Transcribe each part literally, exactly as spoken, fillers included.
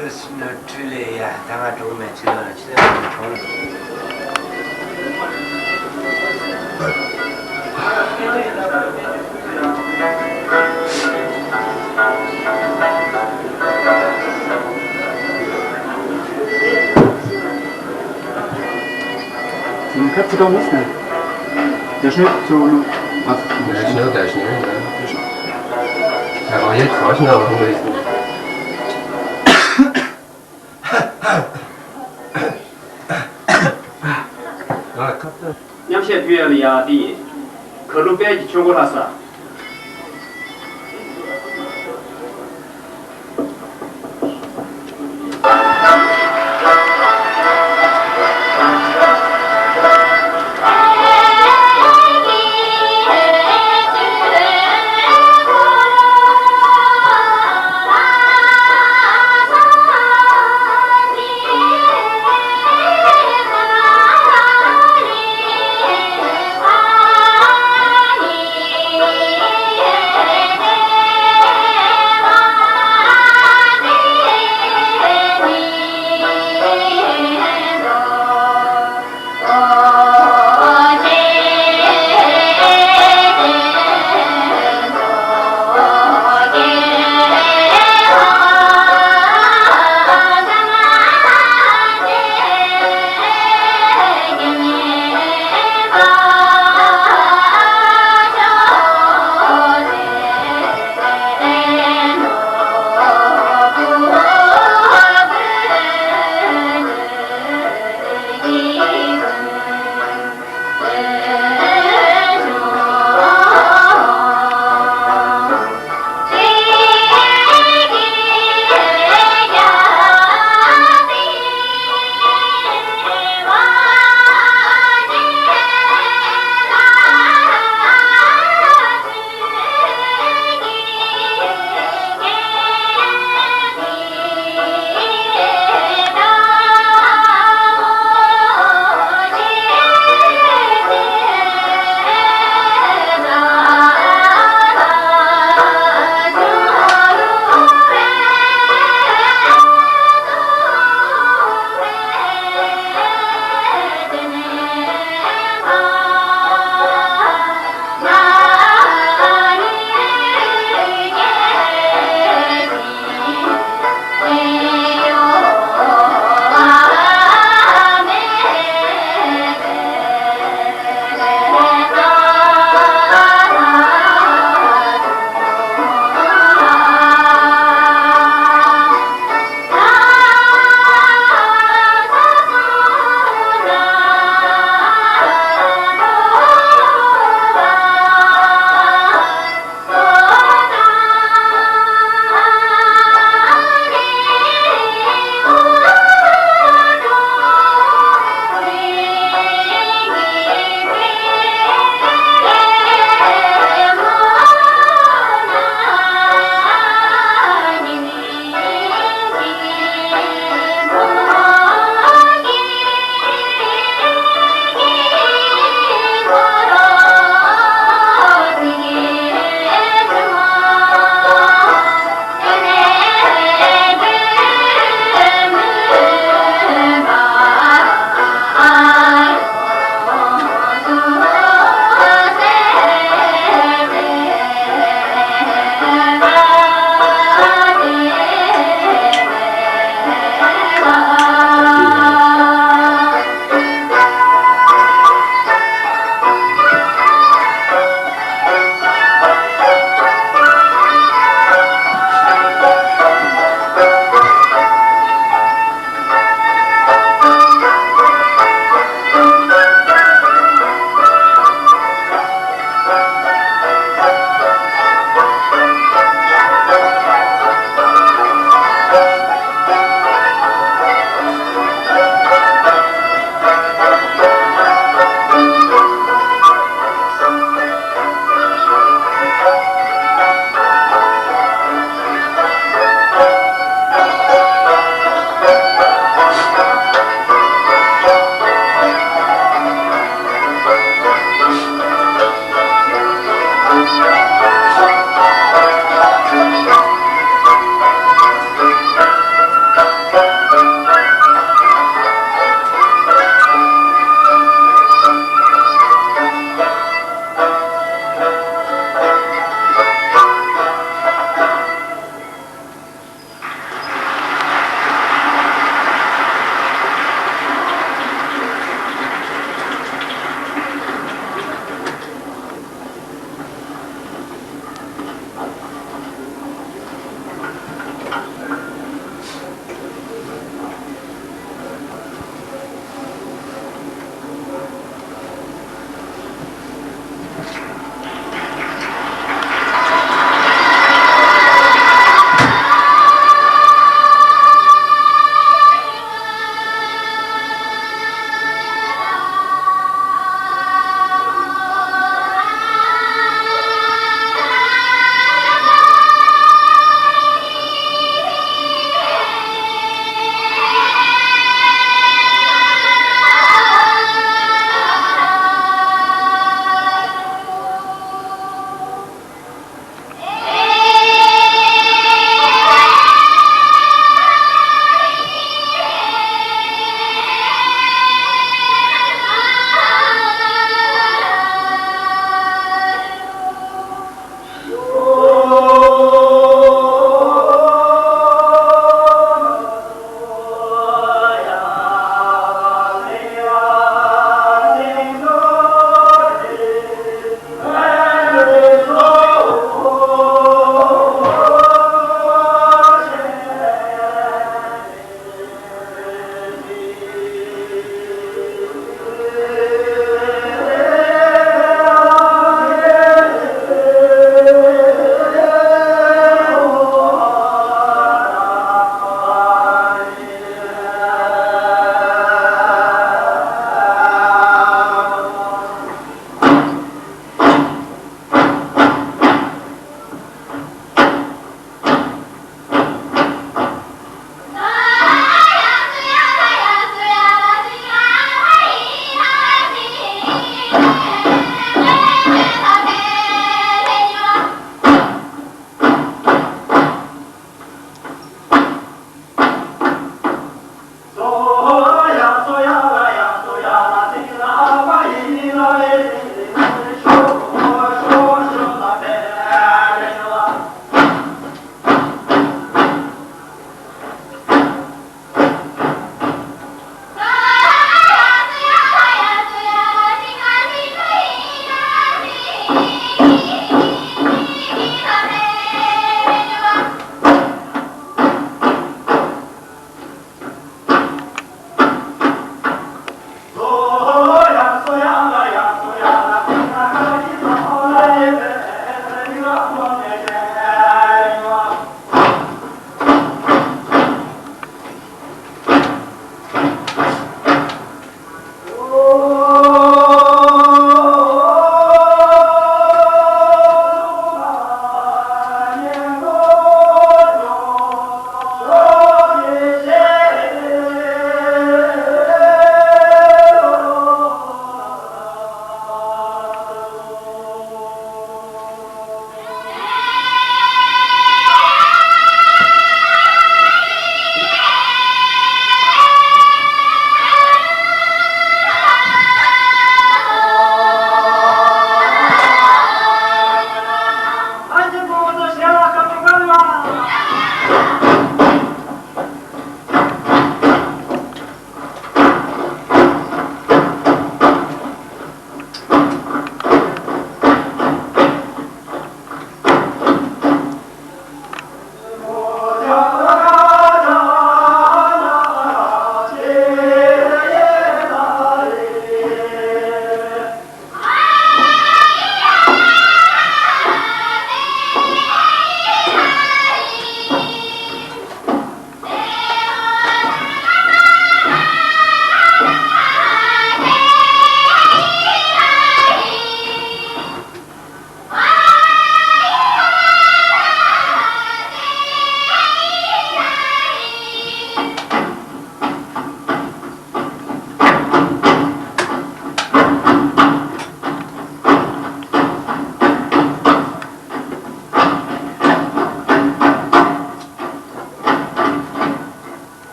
ཁྲུས་ལས་ཡ་ད་ང་གྲོགས་མེད་ཕྱི་ལ་ཕྱི་ལ་གྲོགས་ལ། Как ты там вкусно? Дашнёк целую. Дашнёк, дашнёк, да. А я точно. མཉམ་གཞས་ཕུལ་ཡ་ལ་ཡ་དེ་ཡིན། གར་གླུ་དཔལ་གྱི་ཆོས་འཁོར་ལྷ་ས།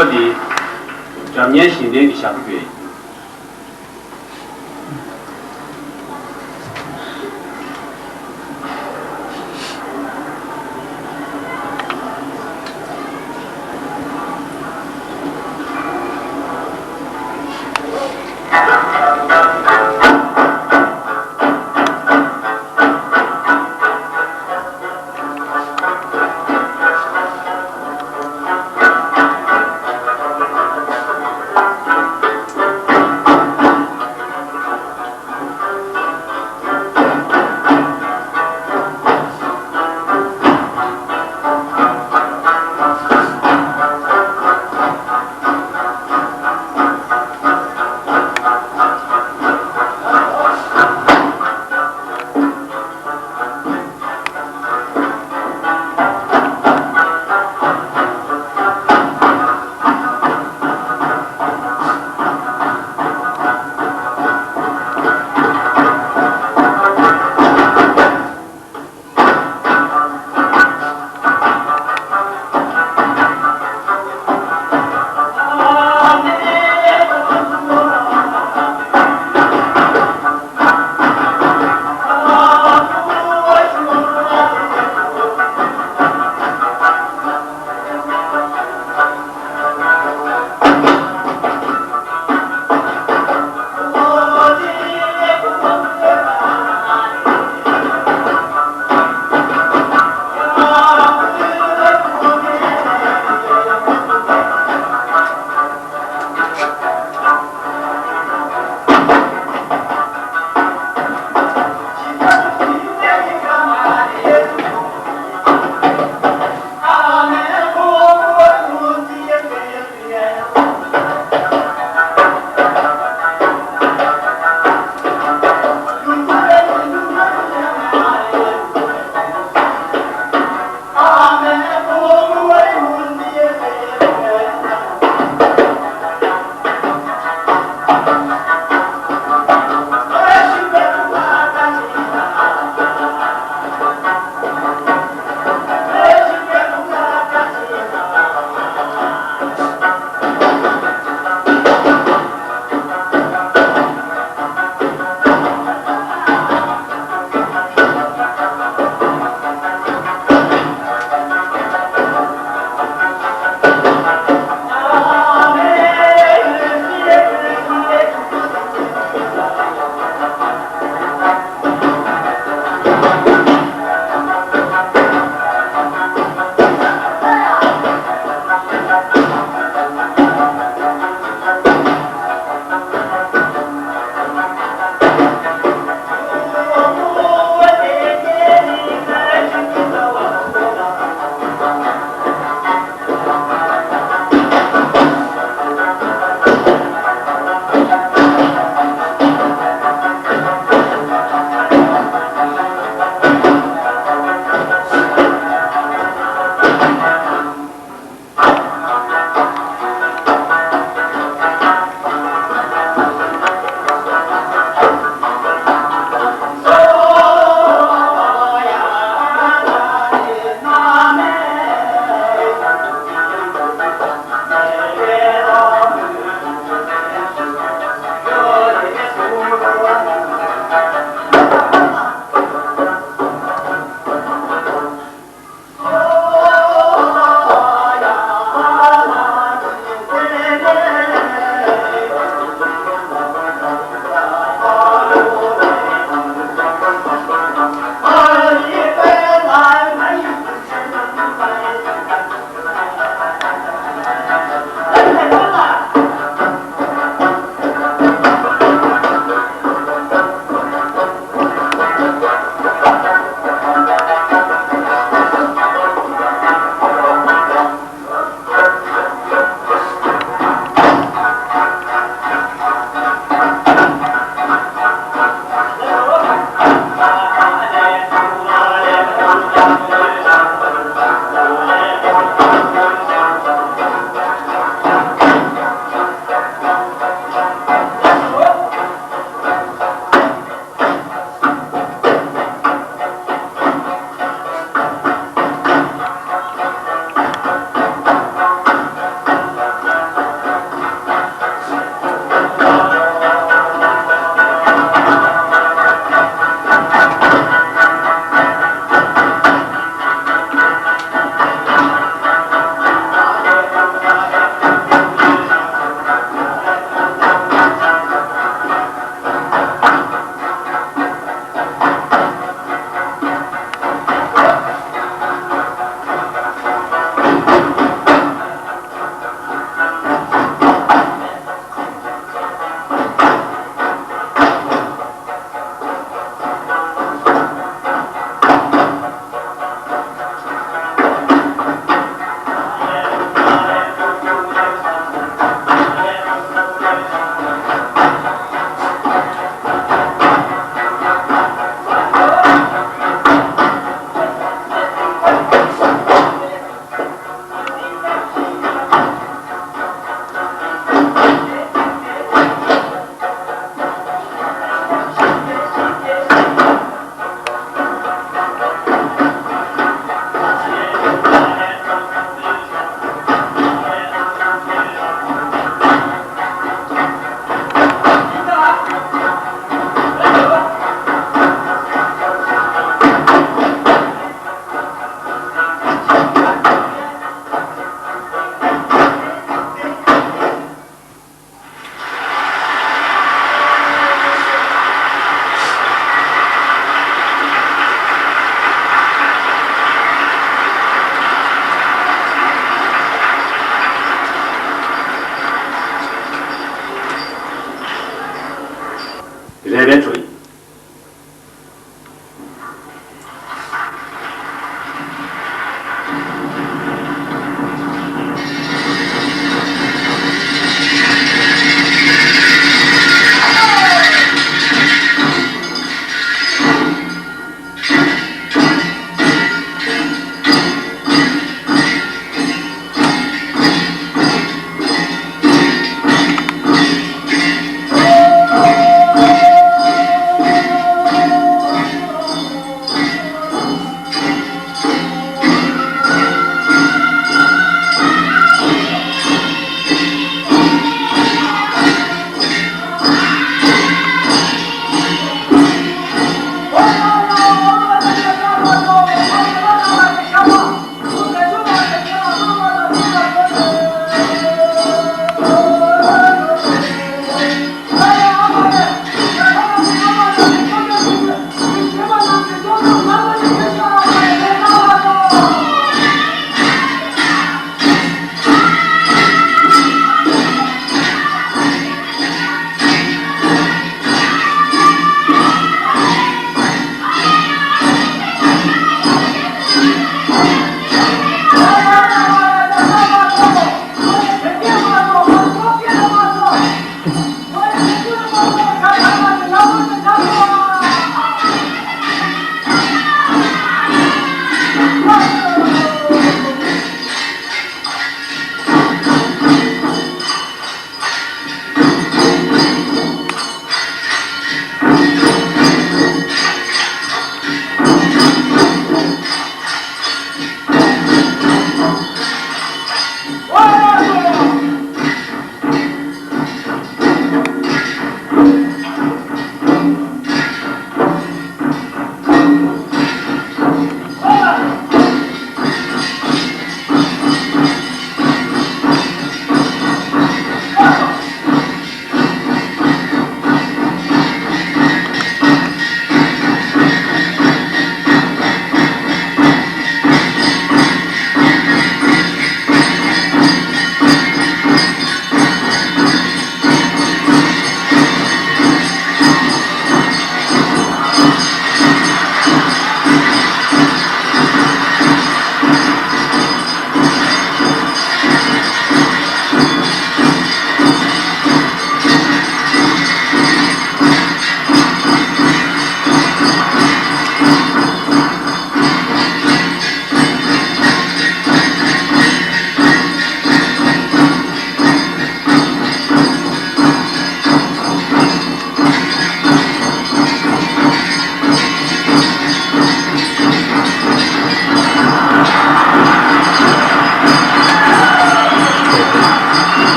པ་དེ་སྒྲ་སྙན་བཞིན་ལྡན་གྱི་ཞག་པོ་ཡོད།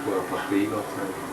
Well, but they not friends.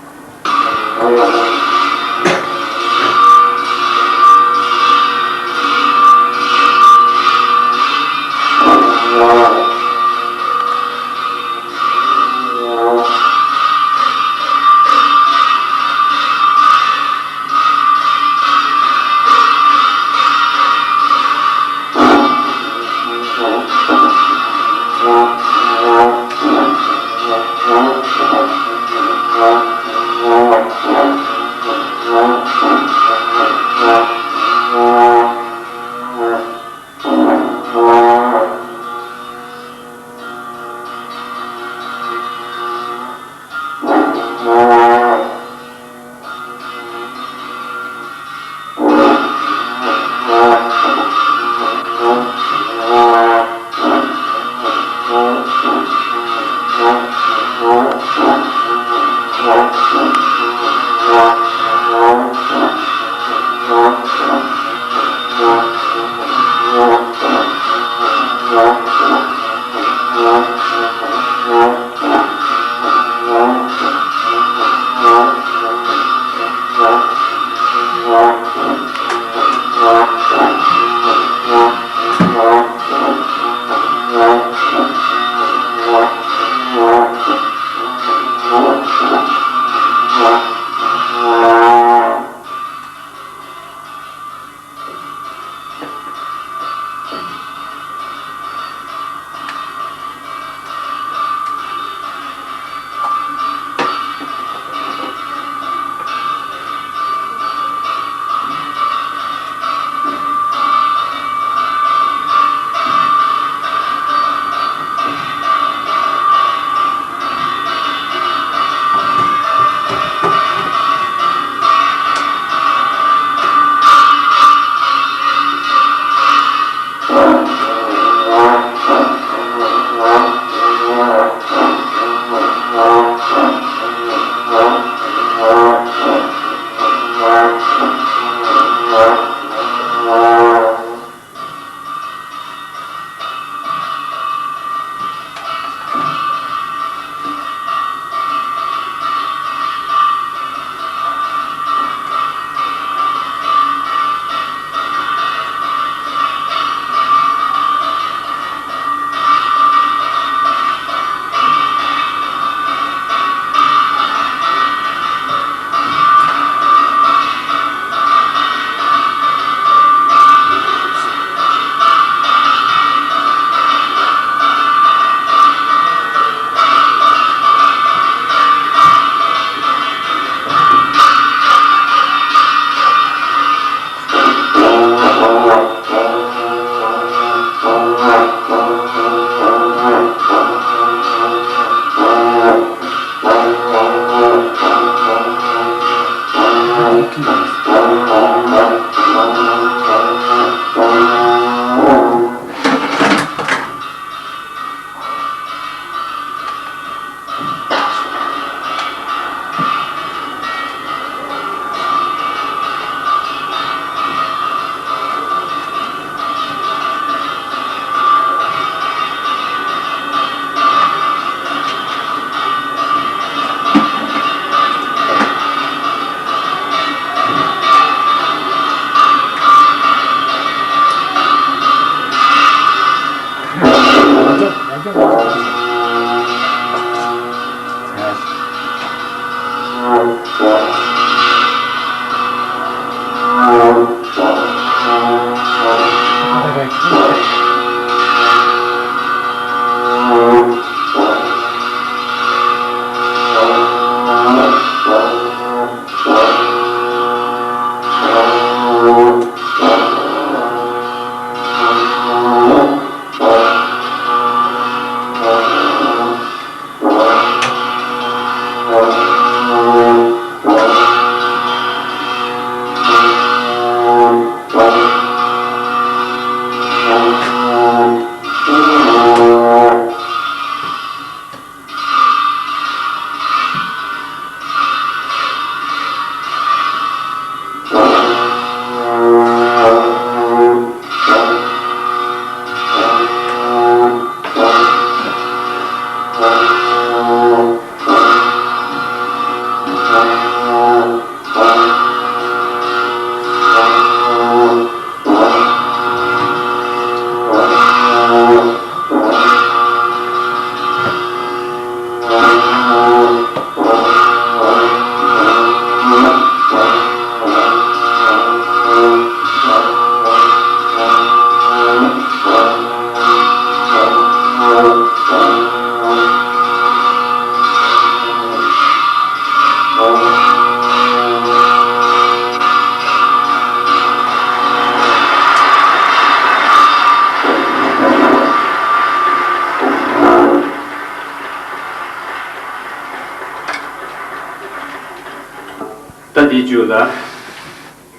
ད་འདི་མཇུག་ལ།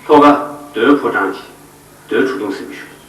ལྷོ་ཁ་རྡོའི་ཕོ་བྲང་གི་རྡོའི་ཁྲོ་ཐུང་ཟེར་བ་ཞུ།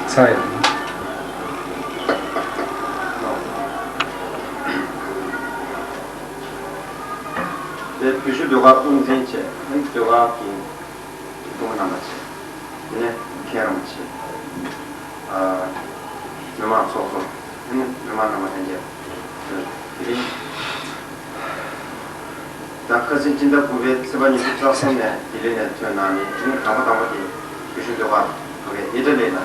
ཚར་ཡོང་། དེ་བོད་གཞུང་ཟློས་གར་དབུ་འཛིན་བྱས། ཨ་ནི་ཟློས་གར་གྱི་སྐུ་ངོ་རྣམ་པ་བྱས། དེ་ནས་མཁན་རིན་པོ་ཆེ། ཨ། མི་མང་ཚོགས་གཙོ། ཨ་ནི་མི་མང་རྣམ་པ་ལྷན་རྒྱས། དེ་རིང་ད་ཁ་སང་སྤྱི་ཟླ་དགུ་པའི་ཚེས་པ་ཉི་ཤུ་རྩ་གསུམ་ནས་ལྡི་ལི་ནས་ཐོན་གནང་ནས། དེ་ནི་དང་པོ་དང་པོ་དེ་བོད་གཞུང་ཟློས་གར་ཁང་པའི་ཨི་ཊ་ལི་ལ།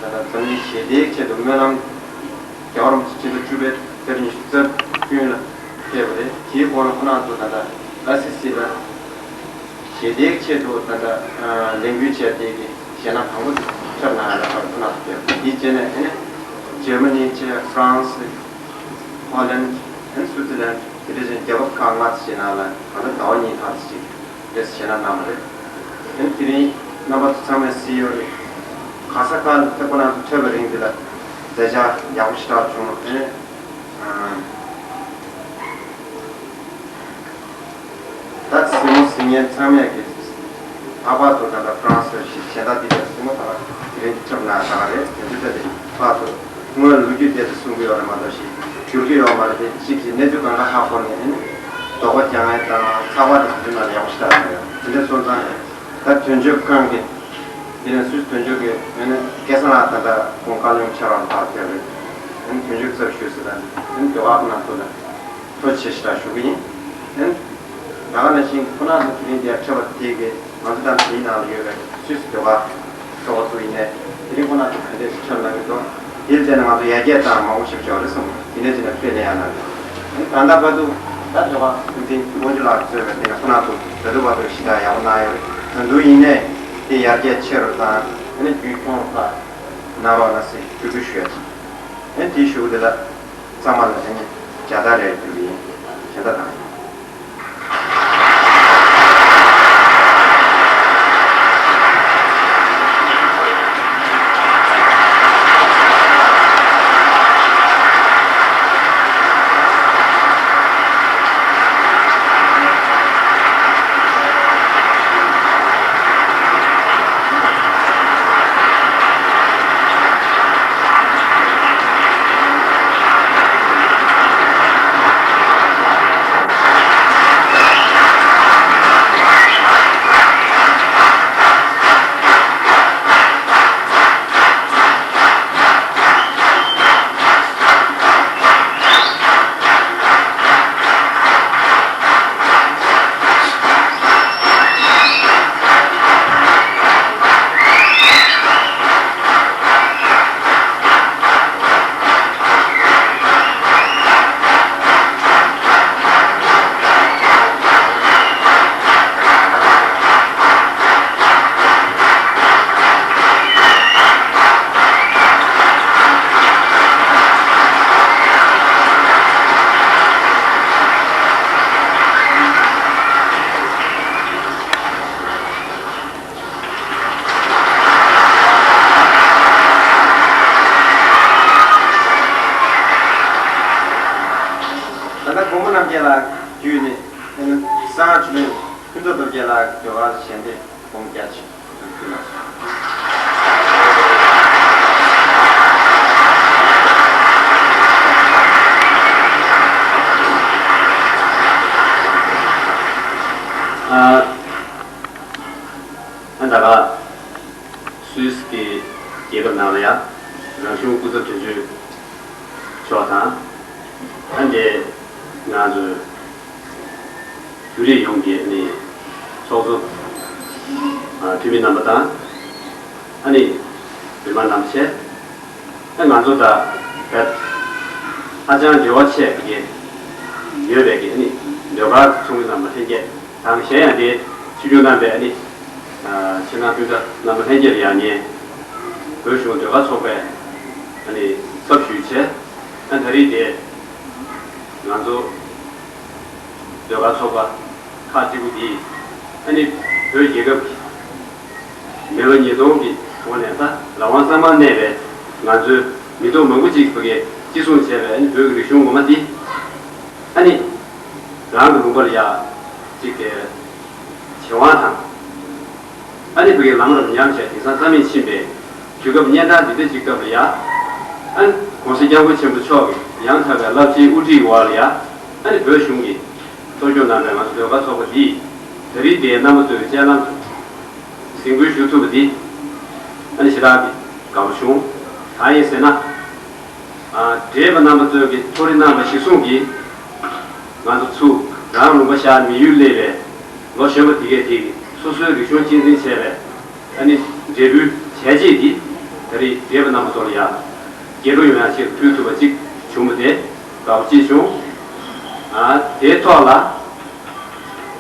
ད་ལྟ་འཛམ་གླིང་ཞི་བདེའི་ཆེད་དུ་སྨོན་ལམ། རྒྱལ་བ་རིན་པོ་ཆེ་སྤྱི་ཟླ་བཅུ་པའི་ཚེས་ཉི་ཤུ་རྩ་བདུན་ལ་ཕེབས་པ་རེད། དེའི་གོང་ལ་ཁོ་རང་ཚོ་ད་ལྟ་ཨ་སི་སི་ལ་ཞི་བདེའི་ཆེད་དུ་ད་ལྟ་ལས་འགུལ་བྱས་ཏེ་གི་གཞས་སྣ་མང་པོ་ཞིག་ཁྱབ་གནང་ཡ་ལ་ཁོ་རང་ཚོ་ཕེབས། དེའི་རྗེས་ནས་ཨ་ནི་འཇར་མ་ནི་བྱས། ཧྥ་རན་སི། ཧོ་ལན། ཨ་ནི་སུའུ་ཙི་ལན། དེ་འདྲ་བཞིན་རྒྱལ་ཁབ་ཁག་ལྔ་ཙམ་ཞིག་ནང་ལ་ད་ལྟ་ཟླ་བ་གཉིས་ལྷག་ཙམ་ཞིག་རེས་གཞས་སྣ་གནང་བ་རེད། ཨ་ནི་དེ་རིང་རྣམ་པ་ཚོ་ཚང་མས་གཟིགས་ཡོད་རེད། ག་ས་ག་ལ་ད་ཁོ་རང་ཚོ་ཐོན་པའི་རིང་འདི་ལ་མཛད་འཆར་ཡག་པོ་ཞེ་དྲག་བྱུང་། ཨ་ནི་ཨ། ད་གཟིགས་མོ་གཟིགས་མཁན་ཚང་མས་ཀྱི་ལྷག་པར་དུ་ད་ལྟ་ཧྥ་རན་སི་ཞིག་གཞན་དག་འདི་འདྲ་གཟིགས་མོ་ད་དེ་རིང་འཁྲབ་ན་ད་ག་རེད། དེ་ཚོ་ད་དེ་ལྷག་པར་དུ་སྔོན་ལོ་རྒྱུས་དེ་ཚོ་གསུང་གི་ཡོད་རེད་མ་གཏོགས་ཤིག་བསྒྱུར་གྱི་ཡོད་མ་རེད། དེ་གཅིག་གིས་གནས་ཚུལ་གང་ག་ཧ་གོ་ནས་ཨ་ནི་དོགས་པ་རྒྱག་མཁན་དང་ཚགས་པར་དེ་ཚོ་ནང་ཡག་པོ་ཞེ་དྲག་ཡོད་རེད། དེ་འདྲ་སོང་ཙང་ད་དོན་གཅོད་ཁང་གི་དེ་ནས་སུད་སི་དོན་གཅོད་ཀྱི་ཨ་ནི་སྐལ་བཟང་ལགས་ད་ལྟ་ཁོང་བཀའ་བློན་ཕྱག་རོགས་ཕར་ཕེབས་རེད། ཨ་ནི་དོན་གཅོད་ཚབ་ཞུས་ཟེར། ད་ཨ་ནི་ཟློས་གར་ཁོ་ན་ཚོ་ལ་ཐུགས་རྗེ་ཆེ་ཞེ་དྲག་ཞུ་གི་ཡིན། ཨ་ནི་ད་ག་ནང་བཞིན་ཁོ་ན་ཚོ་དེ་རིང་འདིར་ཕེབས་པ་དེ་གིས་ང་ཚོ་ད་དེའི་ནང་ལ་ཡོད་པའི་སུད་སི་ཟློས་གར་ཚོགས་པ་ཚོ་ཡིན་ནའི་དེ་རིང་ཁོ་ན་ཚོ་ག་འདྲས་ཤིག་ཁྱབ་གནང་གི་འདུག་དེ་ལ་བལྟས་ན་ང་ཚོ་ཡར་རྒྱས་བཏང་མང་པོ་ཞིག་འབྱོར་རེད་བསམ། དེ་ནས་ཅི་ན་ཕེབས་ལེ་ཡང་གནང་། ཨ་ནི་ད་ལྟ་བར་དུ་ད་ཟློས་གར་དབུ་འཛིན་དབང་ཕྱུག་ལགས་གཙོས་པའི་དེ་ནས་ཁོ་ན་ཚོ་ད་ལྟ་བར་དུ་ཞེ་དྲག་ཡག་པོ་གནང་ཡོད་རེད། ད་དུང་ཡིན་ནའི་དེ་ཡར་རྒྱས་ཆེ་རུ་དང་ཨ་ནི་རྒྱུན་འཁྱོངས་རུ་ཁག་གནང་རོགས་གནང་ཟེར་འབོད་སྐུལ་ཞུ་ཡ་ཅིག་ཨ་ནི་དེའི་གཞུག་གུ་དེ་ལ་ཚང་མ་ལ་ཨ་ནི་མཇལ་དར་རེ་ཕུལ་གྱི་ཡིན། མཇལ་དར་དང་། ད་ལྟ་མགོན་པོ་རྣམ་རྒྱལ་ལགས་བརྒྱུད་ནས་ཨ་ནི་གསང་སྔགས་ཆོས་གླིང་ཕུན་ཚོགས་རྡོ་རྗེ་ལགས་ཀྱི་ཟློས་གར་གཞས་འདི་སྒོམ་རྒྱ་ཆེ་ཕུལ་གནང་སོང་། ཨ། ཨ་ད་ག་སུད་སི་གི་རྒྱལ་ཁབ་ནང་ལ་ཡང་རང་གཞུང་སྐུ་ཚབ་དོན་གཅོད་མཆོག་དང་། ཨ་འདྲས་ང་ཚོའི་བོད་རིགས་ཡོངས་ཀྱི་ནི་ཚོགས་གཙོ་ འཐུས་མི་རྣམ་པ་དང་། ཨ་ནི་མི་མང་རྣམ་པ་བཅས། ཨ་ང་ཚོ་དང་བལ་ཧ་ཅང་འབྲེལ་བ་ཆེ་བའི་ཡོད་པའི་གི་ཨ་ནི་ཟློས་གར་ཚོགས་མི་རྣམ་པ་ལྷན་རྒྱས་དང་། གཞན་ཡང་དེ་ཆིབས་བསྒྱུར་གནང་བའི་ཨ་ནི་ཨ་ཕྱི་ནང་སྤུན་ཟླ་རྣམ་པ་ལྷན་རྒྱས་ལ་ཡང་ངས་བོད་གཞུང་ཟློས་གར་ཚོགས་པའི་ཨ་ནི་ཚབ་ཞུས་བྱས། ཨ་ད་རེས་དེ་ང་ཚོ་ཟློས་གར་ཚོགས་པ་ཁག་གཅིག་པུ་འདིས་ཨ་ནི་བོད་རྒྱལ་ཁབ་ཀྱི་མི་ལོ་ཉིས་སྟོང་གི་གོང་ནས་ད་རང་དབང་གཙང་མར་གནས་པའི་ང་ཚོའི་མི་ཐོག་མང་པོ་ཅིག་བོད་ཀྱིས་བརྩི་སྲུང་བྱས་པའི་ཨ་ནི་བོད་ཀྱི་རིག་གཞུང་ངོ་མ་འདི་ཨ་ནི་རང་གི་ལུང་པ་ལ་ཡ་གཅིག་གི་བྱེད་དབང་དང་། ཨ་ནི་བོད་ཀྱི་ལམ་རིམ་ཉམས་བྱས་དེང་སང་རྩ་མེད་ཕྱིན་པའི་དུས་སྐབས་གནས་སྟངས་འདི་འདྲ་ཅིག་སྐབས་ལ་ཡ། ཨ་ནི་༸གོང་ས་༸སྐྱབས་མགོན་ཆེན་པོ་མཆོག་གི་ཡང་དག་པའི་རླབས་ཆེའི་དབུ་ཁྲིད་འོག་ལ་ཡ། ཨ་ནི་བོད་གཞུང་གིས་གཙོ་སྐྱོང་གནང་བའི་ང་ཚོ་ཟློས་གར་ཚོགས་པ་འདིས་ད་རེས་དེའི་རྣམ་པ་ཚོའི་སྤྱན་ལམ་དུ་གཟིགས་འབུལ་ཞུ་ཐུབ་པ་འདི་ཨ་ནི་ཞེ་དྲག་གི་དགའ་པོ་བྱུང་། གང་ཡིན་ཟེར་ན། ཨ་བགྲེས་པ་རྣམ་པ་ཚོས་ཀྱི་མཐོ་རིམ་རྣམ་པ་གཞིར་བཟུང་གིས་ང་ཚོ་ཚུར་རང་ལུང་པ་བཞག་མི་ཡུལ་སླེབས་པའི་ལོ་གཞོན་པ་དེ་གས་དེ་གིས་སོ་སོའི་རིག་གཞུང་གཅེས་འཛིན་བྱས་པའི་ཨ་ནི་འབྲས་བུའི་བྱས་རྗེས་འདི་ད་རེས་བགྲེས་པ་རྣམ་པ་ཚོ་ལ་ཡང་རྒྱས་པོ་ཡོང་ཡག་ཆེད་དུ་ཕུལ་ཐུབ་པ་ཅིག་བྱུང་བ་དེ་དགའ་པོ་སྐྱེས་བྱུང་། ཨ་དེའི་ཐོག་ལ་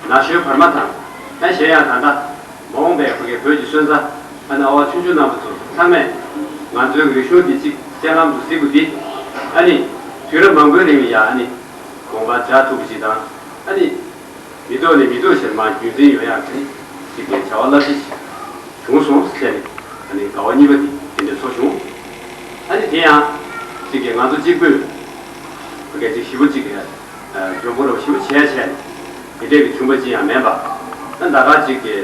ན་གཞོན་བར་མ་དང་ཨ་གཞན་ཡང་ད་ལྟ་མ་འོངས་པའི་བོད་ཀྱི་བོད་ཀྱི་སོན་རྩ་ཨ་ནི་ཨ་བ་ཆུང་ཆུང་རྣམ་པ་ཚོ་ཚང་མས་ང་ཚོའི་རིག་གཞུང་འདི་གཅིག་སྤྱན་ལམ་དུ་གཟིགས་པ་འདི་ཨ་ནི་དུས་རབས་མང་པོའི་རིང་ལ་ཡང་ཨ་ནི་དགོངས་པ་འཇགས་ཐུབ་པ་ཞིག་དང་། ཨ་ནི་མི་ཐོག་ནས་མི་ཐོག་ཆེར་མར་རྒྱུན་འཛིན་ཡོང་ཡག་གི་ཅིག་གི་བྱ་བ་རླབས་ཆེ་ཞིག་བྱུང་སོང་ཟེར་ནས་ཨ་ནི་དགའ་བ་གཉིས་པ་དེ་དེ་འདྲ་ཚོར་བྱུང་། ཨ་ནི་དེ་ཡང་ཅིག་གི་ང་ཚོ་གཅིག་པུས་སྐད་ཅིག་ཞིབ་པོ་ཅིག་གི་འཇོན་པོ་རབ་ཞིབ་པོ་བྱས་བྱས་ནས་དེ་འདྲས་ཀྱི་བྱུང་བ་ཅི་ཡང་མིན་པ། ཨ་ད་ག་ཅིག་གི་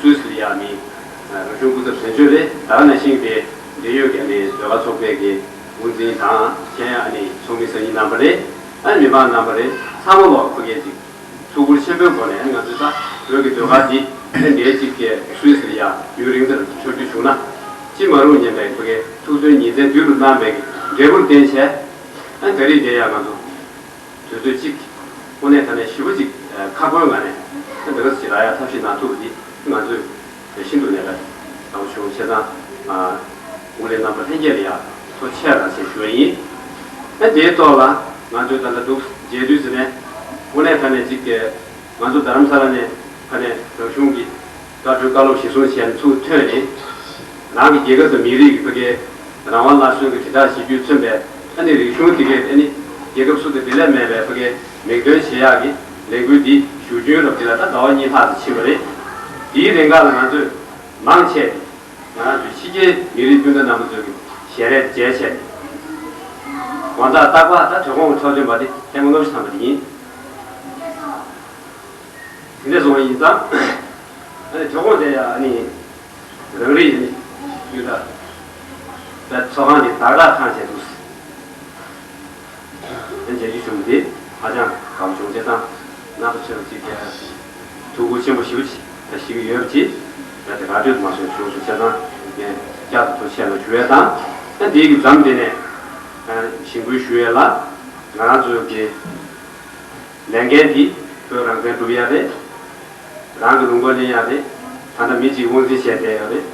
སུད་སི་ལ་ཡ་མི་རང་གཞུང་སྐུ་ཚབ་དོན་གཅོད་རེད། ད་ག་ནང་བཞིན་དེ་འབྲེལ་ཡོད་ཀྱི་ཨ་ནི་ཟློས་གར་ཚོགས་པའི་གི་དབུ་འཛིན་དང་། གཞན་ཡང་ཨ་ནི་ཚོགས་མི་སང་ཉིན་རྣམ་པ་རེད། ཨ་ནི་མི་མང་རྣམ་པ་རེད། ཚང་མ་ལོག་ཕ་གིར་ཅིག་ཐུགས་ཁུར་ཆེན་པོའི་སྒོ་ནས་ཨ་ནི་ང་ཚོའི་ད་བོད་ཀྱི་ཟློས་གར་འདི་ཨ་ནི་འདྲའི་ཅིག་གི་སུད་སི་ལ་ཡ་ཡུན་རིང་དུ་འཚོ་རྒྱུ་བྱུང་ན་ཅི་མ་རུང་སྙམ་པའི་ཕ་གིར་ཐུགས་བརྩོན་ཉིན་མཚན་དུས་དུ་གནང་བའི་འབྲས་བུར་བརྟེན་བྱས། ཨ་ནི་ད་རེས་དེ་ཡང་ང་ཚོ་དུས་ཚོད་གཅིག་དངོས་གནས་དྲང་གནས་ཞིབ་པོ་གཅིག་ཁ་སྐོང་ངང་ནས་ཨ་ནི་འདི་ག་ཅིག་རག་ཡ་ཐབས་ཤེས་གནང་ཐུབ་པ་འདི་ང་ཚོས་ཤིན་ཏུ་ནས་ད་དགའ་པོ་བྱུང་། བྱས་ཙང་དབུ་ལས་རྣམ་པ་ལྷན་རྒྱས་ལ་ཡང་ཐུགས་རྗེ་ཆེ་གནང་ཞེས་ཞུ་བ་ཡིན། ཨ་དེའི་ཐོག་ལ་ང་ཚོས་ད་ལྟ་འདུག་མཇལ་དུས་ཟེར་ནས་དངོས་གནས་དྲང་གནས་གཅིག་གི་ང་ཚོ་རྡ་རམ་ས་ལ་ནས་ཕ་ནས་རང་གཞུང་གི་བཀའ་འཁྲོལ་བཀའ་སློབ་གཞིར་བཟུང་བྱས་ནས་ཚུར་ཐོན་ནས་རང་གི་རྒྱལ་ཁབ་དང་མི་རིགས་ཀྱི་ཕ་གིའི་རང་དབང་སླར་གསོའི་གི་དྲིལ་བསྒྲགས་བྱེད་རྒྱུས་མཚོན་པའི་ཨ་ནི་རིག་གཞུང་དེ་གའི་ཨ་ནི་རྒྱལ་ཁབ་སུ་དང་འབྲེལ་ལས་མེད་པའི་ཕ་གིའི་མིང་འདོན་བྱེད་ཡག་གི་ལས་འགུལ་འདི་བཞུགས་རྒྱུན་རབས་འདི་ལ་ད་ཟླ་བ་གཉིས་ལྷག་ཙམ་ཕྱིན་པ་རེད། དེའི་རིང་ག་ལ་ང་ཚོས་མང་ཆེ་ང་རང་ཚོའི་ཕྱི་རྒྱལ་མི་རིགས་སྤུན་ཟླ་རྣམ་པ་ཚོའི་གི་ཞལ་རས་མཇལ་བྱས་ནས་དགོང་དག་རྟག་པར་ད་དོ་དགོང་གི་འཁྲབ་སྟོན་པ་འདི་ཐེངས་མ་ལྔ་བཅུ་ཐམ་པ་དེ་ཡིན། དེ་འདྲ་སོང་བ་ཡིན་ཙང་། ཨ་ནི་གྲོགས་པོ་དེ་ཡང་ཨ་ནི་རང་རེའི་ཨ་ནི་ཡུལ་དང་ཚོགས་ཁང་གི་བདག་རྟགས་ཁང་བྱས་འདུག་ཨ་ནི་མཇལ་རྒྱུ་བྱུང་སྟེ་ཧ་ཅང་དགའ་པོ་བྱུང་། བྱས་ཙང་རྣམ་པ་ཚོས་ཅིག་ཐུགས་ཁུར་ཆེན་པོ་ཞེ་པོ་ཅིག་ད་བཞེས་ཀྱི་ཡོད་པ་ཅིག་ད་དེ་ག་དུས་མ་སོང་བྱུང་སོང་། བྱས་ཙང་ངས་བསྐྱར་དུ་ཐུགས་རྗེ་ཆེ་གནང་ཞུ་ཡས་དང་། ཨ་ནི་དེའི་གི་མཚམས་དེ་ནས་ཨ་ཞིང་ཁུལ་ཞུ་ཡས་ལ་ང་རང་ཚོའི་གི་ལས་འགན་འདི་བོད་རང་བཙན་སྒྲུབ་ཡ་རེད། རང་གི་ལུང་པ་ལེན་ཡ་རེད། ད་ལྟ་མི་གཅིག་དབང་འཛིན་བྱས་བསྡད་ཡོད་རེད།